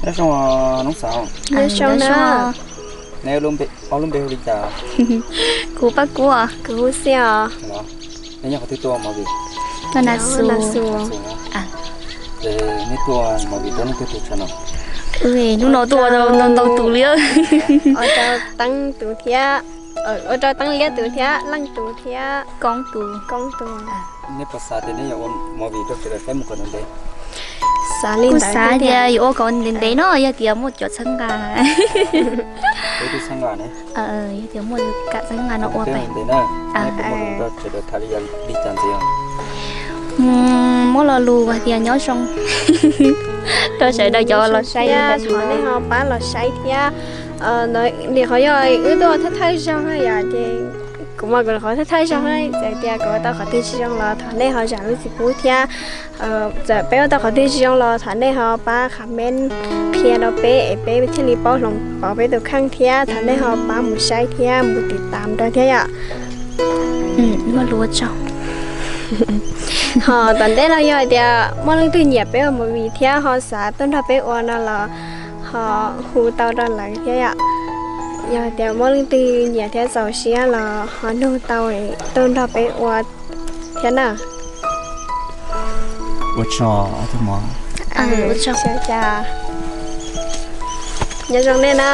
Nyob zoo os Noob Xav. Nyob zoo na. Neb ob lub npe hu li cas? Kuv Paj Kuab. Kuv Xia os. Nej nyob qhov twg tuaj movie? Tuaj Nas Xus. Ces neb tuaj movie tuaj leej twg tus tsawg no? Hnub no tuaj ntau ntau tus li. Ua rau Teeb tus thiab, ua rau Teeb Liab tus thiab, Leej tus thiab, Koob tus, Koob tus. Neb puas xav tias neb yuav ua movie rau sawv daws saib mus kom ntev ntev? Kuv xav tias yuav ua kom ntev ntev no yog tias muaj cov txhawb nqa. Yog tias muaj kam txhawb nqa no ua peb ntev na. Neb puas muaj lus rau sawv daws tham li cas ntxiv? Muab lo lus hais tias nyob zoo rau sawv daws cov los saib. Thov nej ho pab los saib thiab. Nim qhov yog wb tuaj thawj thawj zaug yom, ces kuv mas kuv qhov thawj thawj zaug, txawm tias kuv ua tau qhov twg tsis zoo los thov nej ho zam lub txim pub thiab. Txawm peb ua tau qhov twg tsis zoo los thov nej ho pab comment qhia rau peb es peb thiaj li paub hloov pauv peb tus kheej thiab. Thov nej ho pab mus saib thiab mus tiv tam rau thiab yom. Ho tom ntej no yog hais tias muaj leej twg nyiam peb ua movie thiab ho xav tuaj nrog peb ua no los ho hu tau rau lawv thiab yom. Yog hais tias muaj leej twg nyiam thiab txaus siab los ho nug tau tuaj nrog peb ua thiab na. Ua tsaug. Nyob zoo nej na.